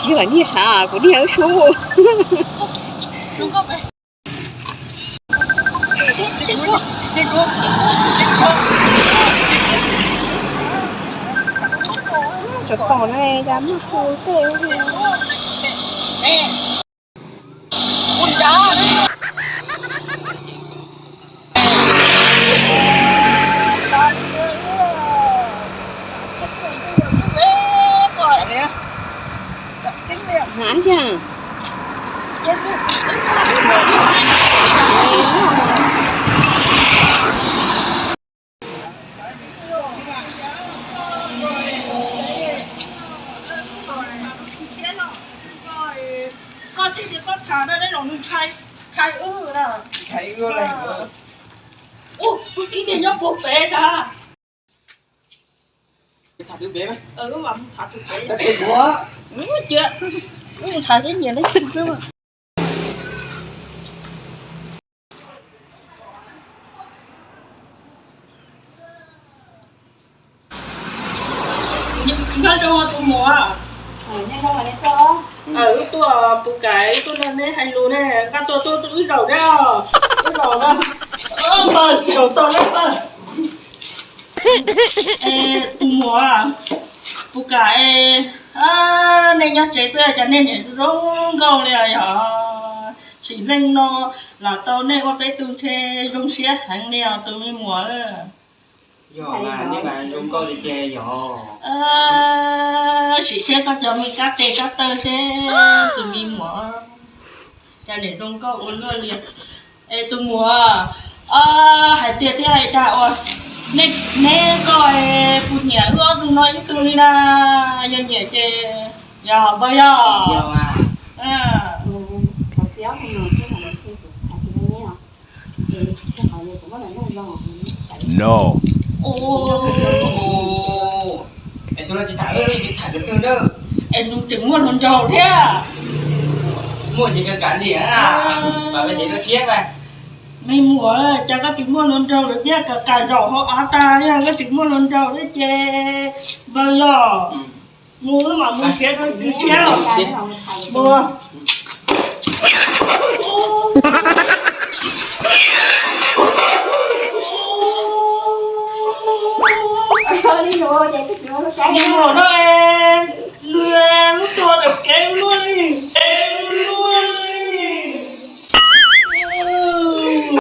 Yog niag sav kuv niag ub suab. Cov pom no cas muaj hu tej. Hnav ntag. Koj thiaj tias koj tham no, nws ntshai, ntshai wb na. Ntshai wb lawm. Ub, ib niag nyob puag pem na. Tham twg pem? Tham twg pem? Cia, wb tham seb nyiam leej twg xwb. Nyob zoo tus muam. Wb tuaj puv kam, wb tuaj nrog neb hais lus ne, koj tuaj tuaj wb zaum thiab. Wb zaum na. Npawg, zaum txog neb npawg. Es tus muam, puv kam es nej nyob tsev xwb cas nej niam zoo nkauj li os yog? Sim neej no los tau nej ua peb tug ntshe zoo siab heev li os tus me muam. Yog mas nej mas zoo nkauj li tiag yog. Sim siab koj cov me kab tes kab taw seb tus me muam cas niam zoo nkauj ua luaj li. Es tus muam, hais tiag thiab hais dag ua, neb koj puas nyiam wb ob tug no ib tug li na? Yog nyiam ces yog npawg yog. Es tus no tsis tham wb, tsis tham tus twg na. Es nws tseem muaj hluas nraug thiab. Muaj ces kawg kam li, mam li ces koj thiab. Me muam, cas koj tsis muaj hluas nraug lawm thiab, kam kam zaum hauv av tag li, koj tsis muaj hluas nraug thiab ces npawg yog. Mus wb mam mus nrhiav rau tus tshiab. Mus. Mus no.